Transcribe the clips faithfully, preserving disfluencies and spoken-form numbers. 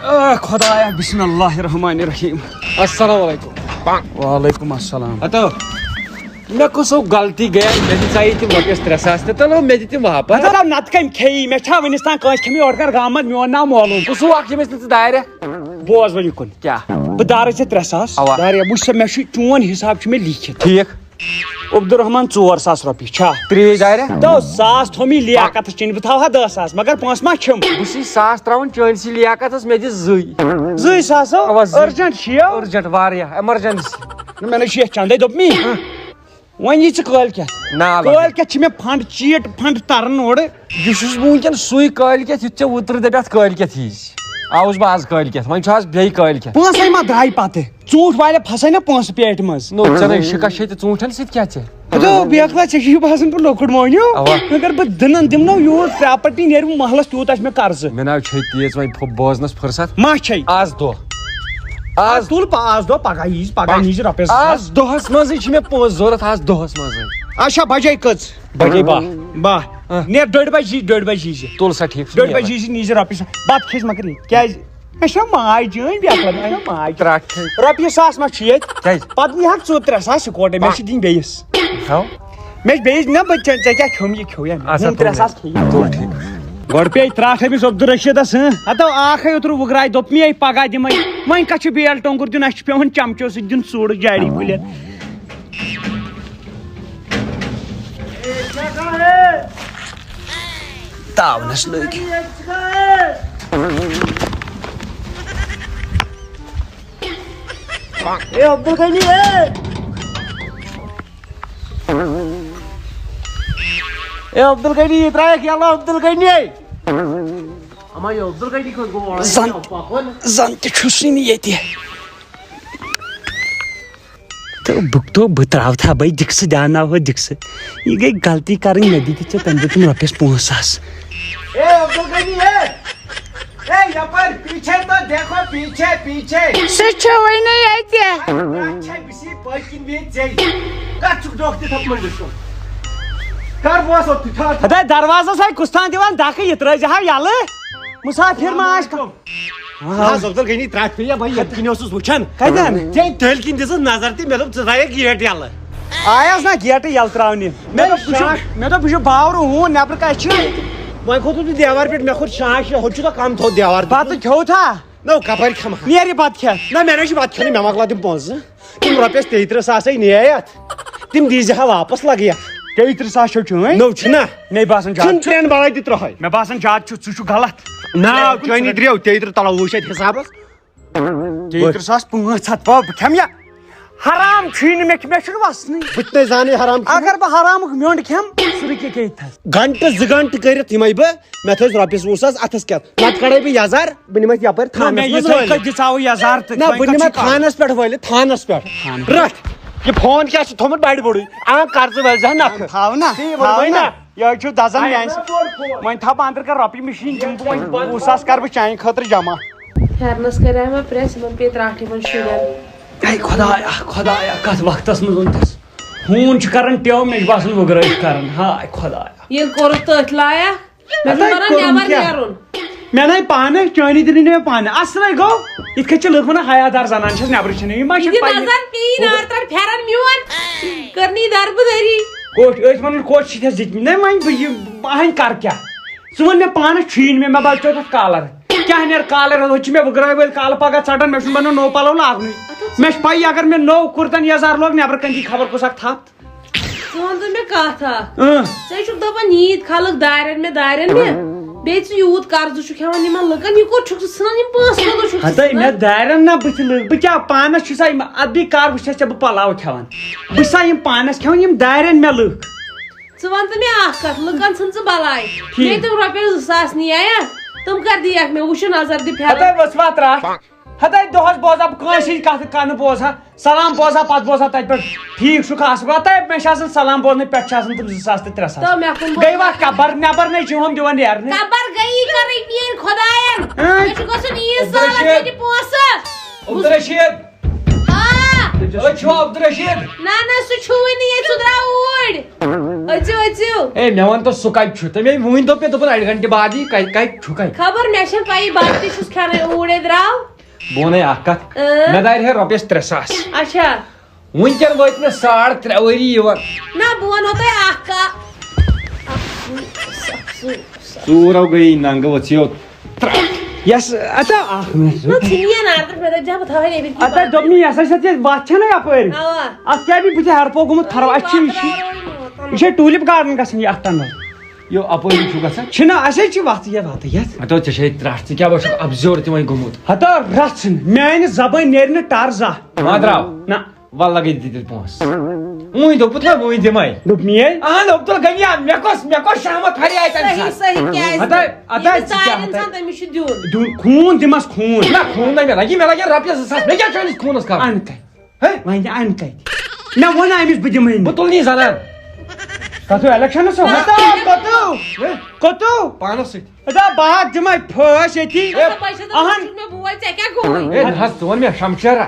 آ، خۄدایا، بسم اللہ الرحمن الرحیم۔ السلام علیکم۔ وعلیکم السلام۔ ہتو، مےٚ کُس ہو غلطی گٔیے؟ مےٚ دِژے تِم رۄپیَس ترٛےٚ ساس تہٕ تَلو مےٚ دِ تِم واپس۔ مطلب، نتہٕ کٔمۍ کھیٚیی؟ مےٚ چھا وٕنِس تام کٲنٛسہِ کھیٚمٕتۍ اورٕ کانٛہہ گامن؟ میون ناو مولوٗم۔ کُس ہو اکھ ییٚمِس نہٕ ژٕ دارٮ۪کھ؟ بوز وۄنۍ یہِ کُن۔ کیٛاہ؟ بہٕ دارے ژےٚ ترٛےٚ ساس۔ اوا۔ داریا، وٕچھ سا، مےٚ چھُ چون حساب چھُ مےٚ لیٖکھِتھ۔ ٹھیٖک۔ عبدالرحمان، ژور ساس رۄپیہِ چھا؟ ترٛیش داریا؟ تو ساس تھوٚو مےٚ لیاقتس چیٚنۍ، بہٕ تھاوہا دَہ ساس، مگر پونٛسہٕ ما چھِم؟ بہٕ چھُسے ساس ترٛاوان چٲنسٕے لیاقتس، مےٚ دِ زٕے۔ زٕے ساس ہو؟ اوا، زٕے۔ Urgent چھِ یو؟ Urgent واریاہ، emergency۔ نہ، مےٚ نہ چھُ یتھ چندے، دوٚپ مےٚ۔ ہہ۔ وۄنۍ یی ژٕ کٲلۍ کٮ۪تھ۔ نہ، لگے۔ کٲلۍ کٮ۪تھ چھِ مےٚ فنڈ، چیٹ فنڈ تران اورٕ۔ یہِ چھُس بہٕ وٕنکٮ۪ن سُے کٲلۍ کٮ۪تھ، یُتھ ژےٚ اوترٕ دپیاتھ کٲلۍ کٮ۪تھ یی۔ آوُس بہٕ آز کٲلۍ کٮ۪تھ، وۄنۍ چھُ آز بیٚیہِ کٲلۍ کٮ۪تھ۔ پونٛسَے ما درٛاے پتہٕ؟ ژوٗنٛٹھۍ والیا پھسے نا پونٛسہٕ پیٹہِ منٛز۔ نو، ژےٚ نَے شِکَس چھے تہٕ ژوٗنٛٹھٮ۪ن سۭتۍ کیٛاہ ژےٚ؟ ہتو، بیکلا، ژےٚ چھُے باسان بہٕ لۄکُٹ مۄہنیو۔ اوا۔ مگر بہٕ دٕنن دِمہٕ نو یوٗت پراپرٹی نیرِ محلس تیوٗت آسہِ مےٚ قرضہٕ۔ مےٚ نہ حظ چھے تیٖژ وۄنۍ پھُ-، بوزنس فرصت۔ ما چھے؟ آز دۄہ۔ آز آز تُل پا-، آز دۄہ پگاہ ییٖزِ، پگاہ نیٖزِ رۄپیس زٕ ساس۔ آز دۄہس منٛزٕے چھِ مےٚ پونٛسہٕ ضوٚرتھ، آز دۄہس منٛزٕے۔ اچھا، بجے کٔژ؟ بجے باہ۔ باہ۔ ہاں۔ نیر ڈٔڑۍ بجہِ یی، ڈٔڑۍ بجہِ ییٖزِ۔ تُل سا، ٹھیٖک چھُ، ڈٔڑۍ نیر بجہِ وۄنۍ۔ ییٖزِ، نیٖزِ رۄپیہِ ساس۔ بتہٕ کھیٚیہِ مگر ییٚتہِ۔ کیٛازِ؟ مےٚ چھےٚ ماے چٲنۍ بیکلا، مےٚ چھےٚ ماے۔ ترٛٹھ کھے۔ رۄپیہِ ساس ما چھُ ییٚتہِ؟ کیٛازِ؟ پتہٕ نِہَکھ ژٕ ترٛےٚ ساس سکوٹے، مےٚ چھِ دِنۍ بیٚیِس۔ تھاو۔ مےٚ چھِ بیٚیِس، نہ، بہٕ ژےٚ، ژےٚ کیٛاہ کھیوٚم یہِ کھیوٚو یا مےٚ؟ اچھا، ہُم تُل ترٛےٚ ساس کھے۔ تُل ٹھیٖک۔ گۄڈٕ پیٚیہِ ترٛٹھ أمِس عبدالرشیدس، ہٕنٛہ؟ ہتو اکھ ہے اوترٕ وُگراے، دوٚپ مےٚ پگاہ دِمے۔ وۄنۍ کتھ چھُ بیل ٹۄنٛگُر دیُن؟ اَسہِ چھُ پٮ۪وان چمچو سۭتۍ دیُن سوٚڑ جاڑی کُلٮ۪ن۔ تاونس لٔگۍ۔ A Abdul Ghani, A. A Abdul Ghani, یہِ ترٛایَکھ یَلہٕ عبدالغنی۔ اما، یہِ عبدالغنی کوٚت گوٚو؟ زن، پکُن۔ زن تہِ چھُسٕے نہٕ ییٚتہِ۔ تہٕ بہٕ، تہٕ بہٕ ترٛاوتھا بَے دِکسہٕ، دیٛاوناوہو دِکسہٕ۔ یہِ گٔے غلطی کَرٕنۍ، مےٚ دِتۍ ژےٚ تَمہِ دۄہ تِم رۄپیَس پانٛژھ ساس۔ A Abdul Ghani, A! اے، یپٲرۍ پیچھے تو دیکھو، پیچھے، پیچھے۔ سُہ چھُ وُنہِ ییٚتہِ۔ اچھا، بہٕ چھُس پٔتۍ کِنۍ بیٚیہِ ژےٚ۔ کتھ چھُکھ ڈوکھ دِتھ اتھ منٛز وٕچھُن؟ کر بوس اوٚت تہِ ٹھہر۔ ہتا دروازس ہے کُس تام دِوان دکہٕ، یہِ ترٲوزِ ہا یلہٕ۔ مسافر ما آسہِ کانٛہہ؟ نہ حظ، عبدالغنی ترٛٹھ پیٚیہِ یا بھائی، ییٚمہِ کِنۍ اوسُس وٕچھان۔ کتٮ۪ن؟ ژےٚ تٔلۍ کِنۍ دِژٕس نظر تہِ، مےٚ دوٚپ، ژٕ ترٛاوکھ گیٹ یلہٕ۔ آیس نا گیٹٕے یلہٕ ترٛاونہِ۔ مےٚ مےٚ دوٚپ، بہٕ چھُس، شاش۔ مےٚ دوٚپ، بہٕ چھُس باورٕ ہوٗن، نٮ۪برٕ کتہِ چھُ؟ وۄنۍ کھوٚتُس بہٕ دیوار پٮ۪ٹھ، مےٚ کھوٚت شاش، ہُتہِ چھُ تۄہہِ کم تھوٚد دیوار۔ بتہٕ کھیوٚو تھا؟ نو، کپٲرۍ کھٮ۪مہٕ ہا؟ نیر یہِ بتہٕ کھٮ۪تھ۔ نہ، مےٚ نہ چھُ بتہٕ کھیوٚنُے، مےٚ مۄکلاو تِم پونٛسہٕ۔ تِم رۄپیس تیٚیہِ تٕرٛہ ساس ہے نِیے اتھ۔ تِم دیٖزِ ہا واپس لگہٕ یتھ۔ تیٚیہِ تٕرٛہ ساس چھو چٲنۍ؟ نو چھِنہ۔ مےٚ باسان زیادٕ چھُنہٕ چھُ۔ ترٛٮ۪ن بلاے تہِ ترٛہے۔ مےٚ باسان زیادٕ چھُ، ژٕ چھُکھ غلط۔ ناو چٲنی درٛیو، تیٚیہِ تٕرٛہ تلو وٕچھ اتھ حسابس۔ تیٚیہِ تٕرٛہ ساس پانٛژھ ہتھ، وۄنۍ بہٕ کھٮ۪مہٕ یا؟ حرام چھُے نہٕ مےٚ، مےٚ چھُنہٕ وسنٕے۔ بہٕ تہِ نَے زانٕے حرام چھُ۔ اگر بہٕ حرامُک میوٚنٛڈ کھٮ۪مہٕ، ژٕ رُکہِ ییٚتہِ تھَس۔ گنٹہٕ زٕ گنٹہٕ کٔرِتھ یِمَے بہٕ، مےٚ تھٲوِس رۄپیَس وُہ ساس اَتھَس کٮ۪تھ۔ نَتہٕ کَڑَے بہٕ یَزار، بہٕ نِمَے یَپٲرۍ نہ، تھانَس مےٚ منٛز یِتھَے وٲلِتھ۔ کٔنۍ دِژاوُ یَزار تہٕ نہ، وۄنۍ بہٕ کَتھ نِمَے چھِ کَرُن؟ تھانَس پٮ۪ٹھ وٲلِتھ، تھانَس پٮ۪ٹھ۔ تھانَس۔ رَٹھ۔ یہِ فون کیٛاہ چھُ تھوٚمُت بَڑِ بوٚڑُے؟ آ، قرضہٕ وٲلۍ زِ ہا نَکھٕ۔ تھاو نہ، تی ووٚنمَے تھاو نہ۔ نہ۔ یہِ حظ چھُ دَزان میٛانہِ سۭتۍ۔ وۄنۍ تھاو بہٕ اَنٛدرٕ کَر رۄپیہِ مِشیٖن، دِمہٕ بہٕ وۄنۍ وُہ ساس کَرٕ بہٕ چانہِ خٲطرٕ جمع۔ پھیرنس کریاے مےٚ پریس، یِمن پیٚیہِ ترٛٹھ یِمن شُرٮ۪ن۔ اے خۄدایا، خۄدایا، کتھ وقتس منٛز اوٚنتس؟ ہوٗن چھُ کران ٹیو، مےٚ چھُ باسان وُگرٲے چھُ کران۔ ہاے خۄدایا۔ ییٚلہِ کوٚرُکھ تٔتھۍ لایق، مےٚ چھُنہٕ ہتے بنان کوٚرُم نٮ۪بر کیٛاہ؟ نیرُن۔ مےٚ نَے پانہٕ، چٲنی دِنہٕ مےٚ پانہٕ۔ اصلے گوٚو، یِتھ کٔنۍ چھِ لُکھ ونان حیا دار زنان چھَس نٮ۪برٕ چھِنہٕ یِوان۔ یہِ ما یہِ چھِ پننہِ نظر پیٚیہِ نار ترٛٹھ پھیرن میون، کٔرنی دربٕدٔری۔ کوٚش، أسۍ ونان کوٚش چھِ ژےٚ زِٹمٕتۍ۔ نَے وۄنۍ بہٕ یہِ، بہٕ ہَنۍ کر کیٛاہ؟ ژٕ وَن مےٚ پانَس چھُیی نہٕ مےٚ، مےٚ باسیو تَتھ کالر۔ کیٛاہ نیرٕ کالر؟ ہُتہِ چھِ مےٚ وُگرٲوۍ وٲلۍ کالہٕ پَگاہ ژَٹان، مےٚ چھُنہٕ بَنان نوٚو پَلو لاگنُے۔ مےٚ چھِ پَیی، اگر مےٚ نوٚو کُرتَن یَزار لوگ، نٮ۪برٕ کَنہِ دی خبر کُس اَکھ تھَپھ۔ ژٕ وَن تہٕ مےٚ کَتھ اَکھ۔ اۭں۔ ژٕ ہے چھُکھ دَپان ییٖتۍ خلق دارٮ۪ن مےٚ، دارٮ۪ن مےٚ، بیٚیہِ ژٕ یوٗت قرضہٕ چھُکھ ہٮ۪وان یِمَن لُکَن، یہِ کوٚت چھُکھ ژٕ ژھٕنان، یِم پونٛسہٕ کوٚت چھُکھ ژٕ ہَتَے ژھٕنان؟ مےٚ دارٮ۪ن نہ بٕتھِ لٔگۍ، بہٕ کیٛاہ پانَس چھُسا یِم، اَدٕ بیٚیہِ کَر وٕچھَس ژےٚ بہٕ پَلاو کھٮ۪وان؟ بہٕ چھُسا یِم پانَس کھٮ۪وان، یِم دارٮ۪ن مےٚ لُکھ؟ ژٕ وَن تہٕ مےٚ اَکھ کَتھ، لُکَن ژھٕن ژٕ بَلاے۔ ٹھیٖک۔ مےٚ تِم رۄپیَس زٕ ساس نِیایہ، تِم کَر دِیَکھ مےٚ؟ وٕچھُن نظر دِ پھیرٕ۔ ہَتَے ؤژھ وَتھ رَٹھ۔ ہَتَے دۄہَس بوزا بہٕ کٲنٛسہِ ہِنٛز کَتھ، کَنہٕ بوزا، سلام بوزا، پَتہٕ بوزا تَتہِ پٮ۪ٹھ۔ ٹھیٖک چھُکھ، اَصٕل پٲٹھۍ۔ ہَتَے مےٚ چھِ آسان سلام بوزنہٕ پٮ۪ٹھ چھِ آسان تِم زٕ ساس تہٕ ترٛےٚ ساس۔ تہٕ مےٚ کُن بوز۔ گٔے وَتھ کَبَر، نٮ۪بَر نَے چھِ یِم دِوان نیرنہٕ۔ کَبَر گٔیی کَرٕنۍ میٛٲنۍ خۄدایَن۔ ہَتَے۔ مےٚ چھُ گژھُن عیٖد سالَس عبدالرشیٖد۔ ییٚتہِ پونٛسہٕ۔ عبدالرشیٖد۔ آ۔ أسۍ چھِ عبدالرشیٖد۔ نہ، نہ، سُہ چھُوٕے نہٕ ییٚتہِ، سُہ درٛاو اوٗرۍ۔ أژِو، أژِو۔ اے، مےٚ وَن تہٕ، سُہ کَتہِ چھُ؟ تٔمۍ ٲے وٕنۍ دوٚپ مےٚ، دوٚپُن، اَڑِ گھنٹہٕ بعد یی، کَتہِ، کَتہِ چھُ، کَتہِ؟ خبر، مےٚ چھَنہٕ پَیی، بَتہٕ تہِ چھُس کھٮ۪نَے اوٗرۍ، أدۍ درٛاو۔ بہٕ وَنَے اَکھ کَتھ، اۭں۔ مےٚ دارِ ہے رۄپیَس ترٛےٚ ساس۔ اچھا۔ وٕنکٮ۪ن وٲتۍ مےٚ ساڑ ترٛےٚ ؤری یِوان۔ نہ، بہٕ وَنو تۄہہِ اَکھ کَتھ۔ ژوٗر آو گٔیی ننٛگہٕ ؤژھیو۔ یس، اَتہ اَکھ مِنٹ۔ نہ، ژٕ نِیَن اَردَن، مےٚ دَپہِ جا بہٕ تھاوَے نیٚبٕرۍ کِنۍ اَتھ بَتہٕ۔ دوٚپمٕے، یَس اَسہِ اَتھ یَتھ وَتھ چھَنہ یَپٲرۍ۔ اَوا۔ اَتھ کیٛاہ بیٚیہِ بٕتھِ ہَرپو گوٚمُت خراب؟ اَسہِ چھِ یہِ چھِ، یہِ چھِ ٹوٗلِپ گارڈن گژھان یہِ اَتھ تَنہٕ۔ یو اَپٲری چھُ گژھان۔ چھِنہ، اَسہِ حظ چھِ وَتھ یَتھ وَتھ یَتھ۔ ہَتو، ژےٚ چھے ترٛٹھ، ژٕ کیٛاہ بہٕ چھُکھ اَبزیور تہِ وۄنۍ گوٚمُت؟ ہَتو، رَژھ ژھٕن، میٛانہِ زَبٲنۍ نیرِ نہٕ ٹَر زانٛہہ۔ ما درٛاو؟ نہ۔ وَلہٕ لَگے دِتِتھ پونٛسہٕ۔ وۄنۍ دوٚپُتھ نہ، وۄنۍ دِمَے۔ دوٚپ میٛٲنۍ۔ اَہَن، عبدالغنی، مےٚ کۄس، مےٚ کۄس شامت فرے اَتہِ اَمہِ صحیح، ساتہٕ؟ صحیح، کیٛازِ؟ ہَتہ، ہَتہ، ییٚمِس ژٕ کیٛاہ دارِ ہَتہ؟ اِنسان، تٔمِس چھُ دیُن۔ دیُن، خوٗن دِمَس خوٗن۔ نہ، خوٗن نہ، مےٚ لَگہِ، مےٚ لَگہِ رۄپیَس زٕ ساس، مےٚ کیٛاہ چھُ أمِس خوٗنَس کَرُن؟ اَنہٕ کَتہِ؟ ہے؟ وۄنۍ اَنہٕ کَتہِ؟ مےٚ ووٚن أمِس بہٕ دِمَے نہٕ۔ بہٕ تُلنٕے زَنان۔ تَتھ چھُ اِلیکشَنَس ہُہ۔ ہَتہ، کوٚتُو؟ ہے؟ کوٚتو؟ پانس سۭتۍ۔ ادا بہٕ ہا دِمے پھٲسۍ ییٚتی۔ ہے، اہن۔ چھُکھ مےٚ بوے، ژےٚ کیٛاہ گوٚوُے؟ ہے، نہ حظ، ژٕ وَن مےٚ شمشیرا،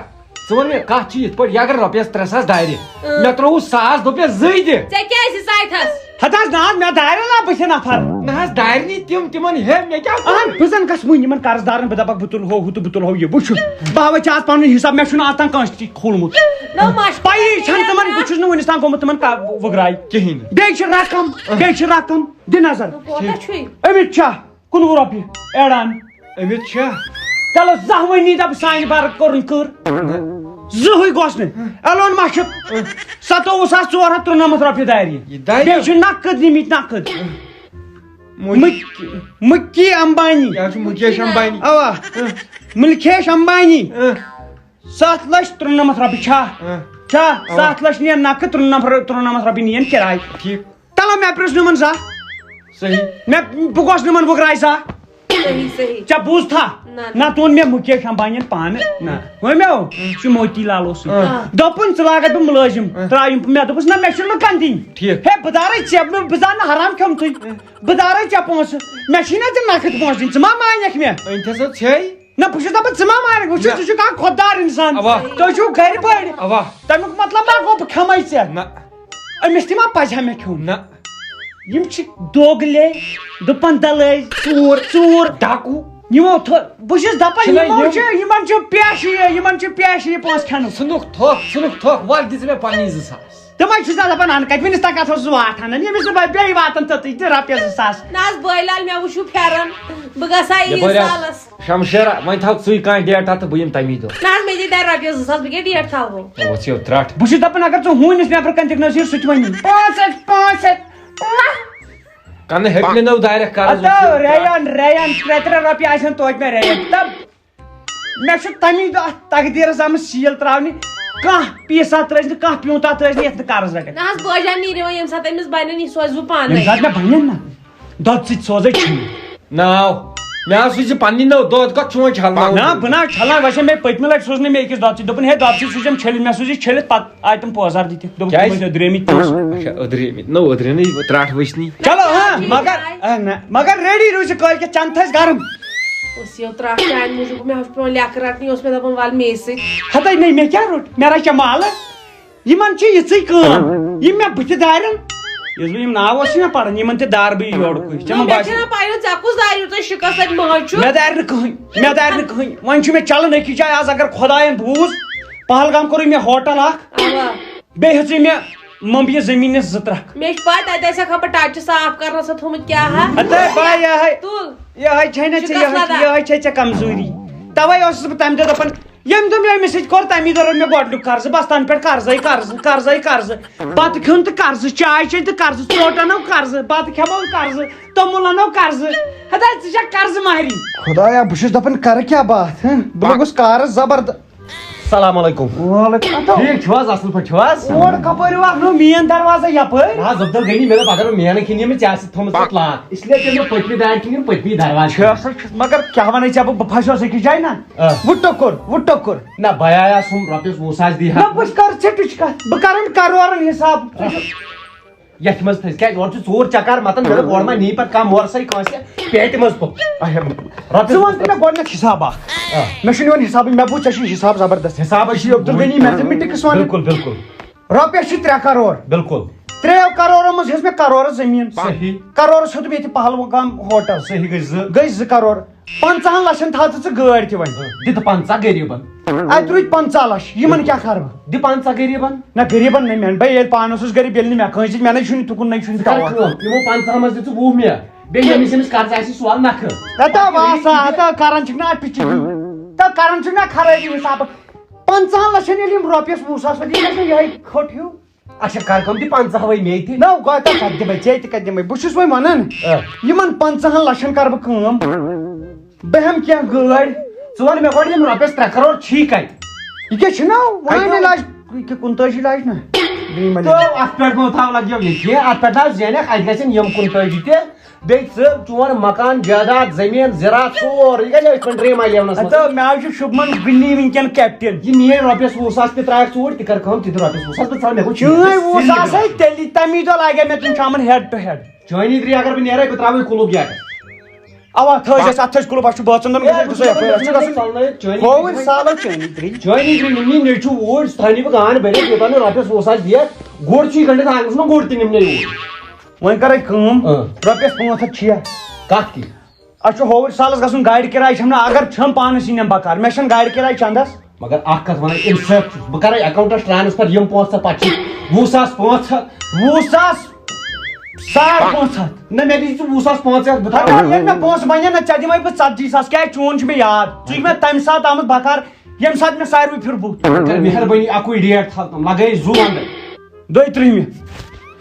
ژٕ وَن مےٚ کَتھ چھِ یِتھ پٲٹھۍ، یہِ اگر رۄپیَس ترٛےٚ ساس دارِ، اۭں۔ مےٚ ترٛووُس ساس، دوٚپ مےٚ زٕے دِ۔ ژےٚ کیٛازِ ژایتھَس؟ ہتہٕ حظ نہ حظ، مےٚ دارِ نا بٕتھِ نفر۔ نہ حظ، دارِ نہٕ تِم، تِمن ہے، مےٚ کیٛاہ کوٚر؟ اہن، بہٕ زن گژھٕ وٕنہِ یِمن قرض دارن، بہٕ دپکھ بہٕ تُلہٕ ہو ہُہ تہٕ بہٕ تُلہٕ ہو یہِ۔ وٕچھِو، بہٕ ہاوے ژےٚ آز پنُن حساب، مےٚ چھُنہٕ آز تام کٲنٛسہِ تہِ کھولمُت۔ نہ، مشکوٗر پَیی چھَنہٕ تِمن، بہٕ چھُس نہٕ وٕنِس تام گوٚمُت تِمن کا-، وٕگراے۔ کِہیٖنۍ نہٕ۔ بیٚیہِ چھِ رقم، بیٚیہِ چھِ رقم۔ دِ نظر۔ کوتاہ چھُے؟ أمِس چھا کُنوُہ رۄپیہِ ایڈان؟ أمِس چھا؟ چلو، زانٛہہ وۄنۍ نی دَپ سانہِ بَرٕ کوٚرُن کٔر۔ زٕہٕے گوٚژھ نہٕ۔ ایلون مَسک، سَتووُہ ساس ژور ہَتھ ترُنَمَتھ رۄپیہِ دارِ۔ یہِ دارِ؟ بیٚیہِ چھُ نقد نِمٕتۍ، نقد۔ مُ-، مُک-، مُکی امبانی۔ یہِ حظ چھُ مُکیش امبانی۔ اَوا۔ مُلکیش امبانی۔ اۭں۔ سَتھ لَچھ ترُنَمَتھ رۄپیہِ چھا؟ اۭں۔ چھا؟ اَوا۔ سَتھ لَچھ نِیَن نقد، ترُنَمَتھ، ترُنَمَتھ رۄپیہِ نِیَن کِراے۔ ٹھیٖک۔ تَلہ مےٚ پرٛژھ نہٕ یِمَن زانٛہہ۔ صحیح۔ مےٚ، بہٕ گوٚژھ نہٕ یِمَن وٕگراے زانٛہہ۔ صحیح، صحیح۔ ژےٚ بوٗزتھا؟ نہ، نہ۔ نہ، تُہُنٛد مےٚ مُکیش امبانین پانہٕ۔ نہ۔ وۄنۍ مےٚ چھُ موتی لال اوسُے۔ آ۔ دوٚپُن، "ژٕ لاگَتھ بہٕ مُلٲزِم۔" آ۔ ترٛاو یِم، مےٚ دوٚپُس، "نہ، مےٚ چھُنہٕ کانٛہہ دِنۍ۔" ٹھیٖک۔ ہے، بہٕ دارَے ژےٚ، بہٕ، بہٕ زانہٕ نہٕ حرام کھیوٚمتُے۔ آ۔ بہٕ دارَے ژےٚ پونٛسہٕ۔ مےٚ چھِی نہ ژےٚ نقد پونٛسہٕ دِنۍ، ژٕ ما مانکھ مےٚ؟ أنۍ تھَس حظ ژھے۔ نہ، بہٕ چھُس دَپان، ژٕ ما مانکھ، وٕچھِو، نہ۔ ژٕ چھُکھ اَکھ خۄددار اِنسان۔ اَوا۔ تُہۍ چھِو گَرِ پٲڑۍ۔ اَوا۔ تَمیُک مطلب ما گوٚو، بہٕ کھٮ۪مَے ژےٚ؟ نہ۔ أمِس تہِ ما پَزِ ہا مےٚ کھیوٚن؟ نہ۔ یِم چھِ دوگلے، دُپن دلٲے، ژوٗر، ژوٗر۔ ڈاکوٗ۔ یِمو تھو-، بہٕ چھُس دَپان، چھِنہ یِمو یِم چھِ، یِمن چھِ پیشہِ، یِمن چھِ پیشہِ یہِ پونٛسہٕ کھٮ۪نُک۔ ژھٕنُکھ تھۄکھ، ژھٕنُکھ تھۄکھ، وَلہٕ دِ ژٕ مےٚ پننی زٕ ساس۔ تِمے چھُس نا دَپان، اَنہٕ کَتہِ، وٕنِس تام کَتھ اوسُس واتان، ییٚمِس نہٕ وۄنۍ بیٚیہِ واتان توٚتٕے تہٕ رۄپیَس زٕ ساس۔ نہ حظ، بٲے لال، مےٚ وٕچھِو پھٮ۪رن، بہٕ گژھٕ ہا یہِ ییٖرۍ بٔرِتھ۔ سالَس۔ شمشیرا، وۄنۍ تھاو ژٕے کانٛہہ ڈیٹا تہٕ بہٕ یِمہٕ تَمی دۄہ۔ نہ حظ، مےٚ دِ دَرِ رۄپیَس زٕ ساس، بہٕ کیٛاہ ڈیٹ تھاوہو؟ وۄتھ یو ترٛٹھ۔ بہٕ چھُس دَپان، اگر ژٕ ہوٗنِس نٮ۪برٕ کَنہِ تہِ نہ حظ یِیِو، سُہ تہِ وَنہِ۔ پانٛژھ ہَتھ، پانٛژھ ہَتھ۔ کَنہٕ ہیٚکہِ نہٕ نٔو دارٮ۪کھ کَرَس اَدٕ وٕچھِتھ۔ ریان، ریان، ترٛےٚ ترٛےٚ رۄپیہِ آسن توتہِ مےٚ ریٹ۔ دَپ، مےٚ چھُ تَمی دۄہ اَتھ تقدیٖرَس آمٕژ سیٖل ترٛاونہِ۔ کانٛہہ پیٖسا ترٛٲوِزِ نہٕ، کانٛہہ پیوٗنٛتاہ ترٛٲوِزِ نہٕ یَتھ نہٕ قرض رَٹَکھ۔ نہ حظ، بٲجان نیٖرِو وۄنۍ، ییٚمہِ ساتہٕ أمِس بَنَن، یہِ سوزِ بہٕ پانَے۔ ییٚمہِ ساتہٕ مےٚ بَنَن نہ، دۄد سۭتۍ سوزَے چھُنہٕ۔ ناو، مےٚ حظ سوٗزِ پننہِ نٔو دۄد کتھ چون چھلناو۔ نہ، بہٕ نہ حظ چھلناو، ویسے مےٚ پٔتمہِ لٹہِ سوٗز نہٕ مےٚ أکِس دۄد سۭتۍ، دوٚپُن، "ہے، دۄد سۭتۍ سوٗزِم چھٔلِتھ"، مےٚ سوٗز یہِ چھٔلِتھ، پتہٕ آے تِم پٲزار دِتِتھ، دوٚپُکھ، تِم ٲسۍ أدرٲمٕتۍ پونٛسہٕ۔ اچھا، أدرٲمٕتۍ، نٔو أدرٲمٕتۍ، ترٛٹھ وٕچھنی۔ چلو، ہاں، مگر، آ، نہ، مگر ریڈی روٗزِ، کٲلۍ کٮ۪تھ چنہٕ تھٲسۍ گرم۔ اوس یہِ ترٛٹھ چانہِ موٗجوٗب، مےٚ اوس پٮ۪وان لیٚکھٕ رٹنہِ، اوس مےٚ دپان، "ول مے سۭتۍ۔" ہتے نے، مےٚ کیٛاہ روٚٹ؟ مےٚ رچھا مالہٕ۔ یِمن چھِ یِژٕے کٲم، یِم مےٚ بٕتھِ دارن، یُس بہٕ یِم ناو اوسُے نہ پران، یِمن تہِ دار بہٕ یہِ یورُکُے۔ ژےٚ نہ، ما مےٚ باسہِ؟ چھَنہ پَے، ژےٚ کُس داریو تۄہہِ شِکَس اَتہِ مٲج چھُ؟ مےٚ دارِ نہٕ کٕہٕنۍ، مےٚ دارِ نہٕ کٕہٕنۍ۔ وۄنۍ چھُ مےٚ چلان أکِس جایہِ آز، اگر خۄدایَن بوٗز، پہلگام کوٚرُے مےٚ ہوٹل اَکھ، اَوا۔ بیٚیہِ ہیٚژٕے مےٚ ممبیہِ زٔمیٖنَس زٕ ترٛکھ۔ مےٚ چھِ پَے، تَتہِ آسہِ ہا خبر ٹَچہِ صاف کَرنَس ہا تھوٚمُت کیٛاہ ہا۔ ہَتہٕ بَے یِہوٚے، تُل۔ یِہوٚے چھے نہ ژےٚ، شِکَس یِہوٚے، لَدا۔ یِہوٚے چھے ژےٚ کمزوٗری۔ تَوَے اوسُس بہٕ تَمہِ دۄہ دَپان، ییٚمہِ دۄہ مےٚ أمِس سۭتۍ کوٚر، تَمی دۄہ روٚٹ مےٚ گۄڈٕنیُک قرضہٕ، بَس تَنہٕ پٮ۪ٹھ قرضَے قرضہٕ، قرضَے قرضہٕ۔ بَتہٕ کھیوٚن تہٕ قرضہٕ، چاے چیٚنۍ تہٕ قرضہٕ، ژوٹ اَنو قرضہٕ، بَتہٕ کھٮ۪مو قرضہٕ، توٚمُل اَنو قرضہٕ۔ ہتا، ژٕ چھَکھ قرضہٕ مہری۔ خۄدایا، بہٕ چھُس دَپان، کَرٕ کیٛاہ بہٕ اَتھ، ہہ؟ بہٕ لوٚگُس کارَس زبرد-، السلام علیکم۔ وعلیکم السلام۔ ٹھیٖک چھِو حظ؟ اَصٕل پٲٹھۍ چھِو حظ؟ اور کَپٲرۍ وَکھ نوٚو مین دروازَے یَپٲرۍ؟ نہ حظ، عبدالغنی، مےٚ دوٚپ، اگر بہٕ مینہٕ کِنۍ یِمہٕ، ژےٚ آسہِ تھٲومٕژ اَتھ لاک۔ اس لیے پیوٚو مےٚ پٔتمہِ دارِ کِنۍ یُن، پٔتمی دروازٕ چھِ کِنۍ۔ اَصٕل چھُ، مگر کیٛاہ وَنَے ژےٚ بہٕ، بہٕ پھَسیوس أکِس جایہِ نہ۔ آ۔ وُٹُکُر، وُٹُکُر۔ نہ، بہٕ آیاس ہُم رۄپیَس وُہ ساس دی ہا۔ نہ، بہٕ کَرٕ ژھِٹٕچ کَتھ، بہٕ کَرَن کَرورَن حِساب۔ ژٕ چھُکھ یَتھ منٛز تھٔز، کیٛازِ اورٕ چھُ ژوٗر چکر مَتان، مےٚ دوٚپ، اورٕ ما نی پَتہٕ کانٛہہ مورٕ سَے کٲنٛسہِ پیٹہِ منٛز پوٚک۔ اچھا، رۄپیَس ژٕ وَن تہٕ مےٚ گۄڈٕنٮ۪تھ حِساب اَکھ۔ آ۔ مےٚ چھُنہٕ یِوان حِسابٕے، مےٚ بوٗز ژےٚ چھُے حِساب زبردست۔ حِسابَے چھُ یہِ عبدالغنی، مےٚ ژٕ مِٹِکٕس وَنہٕ۔ بِلکُل، بِلکُل۔ رۄپیَس چھِ ترٛےٚ کَرور۔ بِلکُل۔ ترٛیو کرورو منٛز ہیٚژ مےٚ کرورس زٔمیٖن۔ صحیح۔ کرورس ہیوٚتُم ییٚتہِ پہلگام ہوٹل۔ صحیح گٔے زٕ۔ گٔے زٕ کرور۔ پنٛژاہن لچھن تھاو ژٕ ژٕ گٲڑۍ تہِ وۄنۍ۔ دِ تہٕ پنٛژاہ غریٖبن۔ اتہِ روٗدۍ پنٛژاہ لچھ، یِمن کیٛاہ کرٕ بہٕ؟ دِ پنٛژاہ غریٖبن۔ نہ، غریٖبن نہٕ مےٚ، بہٕ ییٚلہِ پانس اوسُس غریٖب، ییٚلہِ نہٕ مےٚ کٲنٛسہِ دِتۍ، مےٚ نَے چھُنہٕ تُکُن، نَے چھُنہٕ ژٕ کر تاوان۔ کٲم، یِمو پنٛژاہن منٛز دِ ژٕ وُہ مےٚ، بیٚیہِ ییٚمِس ییٚمِس قرض آسی، سُہ وَل نکھٕ۔ ہتا واسا، ہتا کران چھِکھ نہ اتھ پِچہِ۔ تہٕ کران چھِکھ نہ خرٲبی حسابہٕ۔ پنٛژاہن لچھن ییٚلہِ یِم رۄپیس وُہ ساس وٲتۍ، یہِ گژھِ نہ یِہوٚے کھوٚٹ ہیوٗ۔ اچھا، کر کٲم، دِ پنٛژاہ وَے مے تہِ۔ نہ، گوٚو تہٕ کَتہِ دِمَے، ژےٚ تہِ کَتہِ دِمَے؟ بہٕ چھُس وۄنۍ وَنان، آ۔ یِمَن پنٛژاہَن لَچھَن کَرٕ بہٕ کٲم۔ بہٕ ہٮ۪مہٕ کینٛہہ گٲڑۍ۔ ژٕ وَن مےٚ گۄڈٕ، یِم رۄپیَس ترٛےٚ کَرور چھی کَتہِ؟ یہِ کیٛاہ چھُنہ؟ وۄنۍ اَتہِ لَچھ، یہِ کیٛاہ کُنتٲجی لَچھ نہ؟ بیٚیہِ ما تہٕ لَگہِ؟ اَتھ پٮ۪ٹھ ما تھاو لَگہِ یہِ؟ اَتھ پٮ۪ٹھ نہ حظ زینَکھ، اَتہِ گژھن یِم کُنتٲجی تہِ۔ بیٚیہِ ژٕ، چون مکان، جائیداد، زٔمیٖن، زِراعت، سورُے گژھِ أتھۍ پٮ۪ٹھ ڈرٛیٖم آیلینڈَس منٛز۔ ہَتو، مےٚ حظ چھُ شُبمَن گُنی وٕنکٮ۪ن کیپٹین۔ یہِ میٛٲنۍ رۄپیَس وُہ ساس تہِ ترٛایَکھ ژوٗرۍ، تہِ کَر کٲم، تہِ دِ رۄپیَس وُہ ساس، بہٕ ژَلہٕ، مےٚ گوٚو چٲنۍ وُہ ساس ہے تیٚلی، تَمی دۄہ لاگے مےٚ تِم شامَن head to head۔ چٲنی گرٛی اگر بہٕ نیرَے، بہٕ ترٛاوَے کُلُک گیٹَس۔ اَوا، تھٲوزِ اَسہِ اَتھ تھٔج کُلُک، اَسہِ چھُ بٲژَن دۄن ہے، گژھُن، بہٕ گژھُن، چھُس اَسہِ چھُ گژھُن۔ ژَلنَے، چٲنی کھووُر گرٛی۔ سالو چٲنی گرٛی۔ چٲنی گرٛی نِمنی نیٚچوٗ اوٗرۍ، سُہ تھاونی بہٕ گان بٔرِتھ، یوٚتام نہٕ رۄپیَس وُہ ساس دِیَکھ، گُر چھُے گٔنٛڈِتھ آنٛگنَس منٛز، گُر تہِ نِمنَے اوٗرۍ۔ وۄنۍ کَرَے کٲم، اۭں۔ رۄپیَس پانٛژھ ہَتھ چھِیا؟ کَتھ کہِ؟ اَسہِ چھُ ہووُرۍ سالَس گژھُن، گاڑِ کِراے چھَم نہٕ، اگر چھَم پانَس یی نِم بکار، مےٚ چھَنہٕ گاڑِ کِراے چَندَس۔ مگر اَکھ کَتھ وَنَے، اِنصاف چھُس، بہٕ کَرَے account-َس transfer یِم پونٛسہٕ ژےٚ، پَتہٕ چھِ وُہ ساس پانٛژھ ہَتھ۔ وُہ ساس ساڑ پانٛژھ ہَتھ۔ نہ، مےٚ دِژ ژٕ وُہ ساس پانٛژھ ہَتھ، بہٕ تھاوٕ۔ اَدٕ ییٚلہِ مےٚ پونٛسہٕ بَنَن نہ، ژےٚ دِمَے بہٕ ژَتجی ساس، کیٛازِ چون چھُ مےٚ یاد، ژٕ چھُکھ مےٚ تَمہِ ساتہٕ آمُت بکار، ییٚمہِ ساتہٕ مےٚ ساروٕے پھِر بُتھ۔ کر مہربٲنی، اَکُے date تھاو تِم، لَگٲیِتھ زُو وَندَے۔ دۄیہِ ترٛہِمہِ۔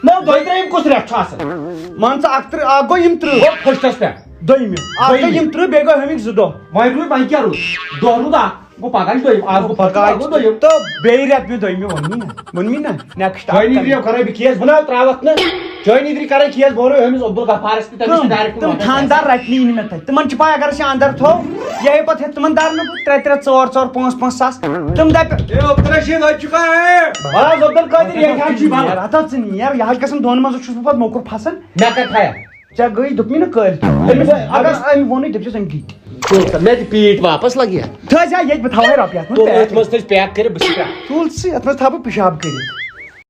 نہ، دۄیہِ ترٛہِم کُس رٮ۪تھ چھُ آسان؟ مان ژٕ، اَکہٕ تٕرٛہ، اَکھ گوٚو یِم تٕرٛہ۔ گوٚو first-س پٮ۪ٹھ۔ دوٚیمہِ۔ اَکھ گٔے دوٚیمہِ۔ یِم تٕرٛہ، بیٚیہِ گوٚو ہُمِکۍ زٕ دۄہ۔ وۄنۍ روٗد، وۄنۍ کیٛاہ روٗد؟ دۄہ روٗد اَکھ۔ گوٚو پَگاہ چھُ دوٚیِم، آز گوٚو پَگاہ، پَگاہ گوٚو دوٚیِم۔ تہٕ بیٚیہِ رٮ۪تہٕ مےٚ دوٚیمہِ ووٚنمُے نہ، ووٚنمُے نہ، next دۄیمہِ اَکھ گرٛیو کَرے بہٕ case، بہٕ نہ ترٛاوَتھ نہٕ۔ چٲنی گرٛی کَرے case، بہٕ وَنو أمِس عبدالغفارَس تہِ، تٔمِس تِم، تہِ direct تِم وَنو۔ خانٛدار رَٹنی نہٕ مےٚ تَتہِ۔ تِمَن چھِ پَے، اگر أسۍ یہِ اَندَر تھوو، یہِ ہیٚیہِ پَتہٕ ہیٚتھ تِمَن دَرنہٕ پَتہٕ ترٛےٚ ترٛےٚ، ژور ژور، پانٛژھ پانٛژھ ساس۔ تِم دَپہِ، اے عبدالرشید، اَتہِ چھُکھا اے؟ بَس عبدالقادر، ییٚتہِ حظ چھُے بَنان۔ یارٕ، ہَتہٕ حظ ژٕ نیر، یہِ حظ گژھن دۄن منٛز چھُس بہٕ پَتہٕ موٚکُر پھَسان۔ مےٚ کَتہِ تھایَکھ؟ ژےٚ گٔے، دوٚپمٕے نہ کٲلۍ۔ أمِس اگر أمۍ ووٚنُے، دٔپۍزٮ۪س أمۍ گِتۍ۔ تُل سا، مےٚ تہِ پیٖٹ واپس لگہِ۔ تھٲے زِ ییٚتہِ، بہٕ تھاوہے رۄپیہِ اَتھ منٛز تُل، pack۔ أتھۍ منٛز تھٲے pack کٔرِتھ، بہٕ چھُس پٮ۪ٹھ۔ تُل ژٕ، اَتھ منٛز تھاو بہٕ پِشاب کٔرِتھ۔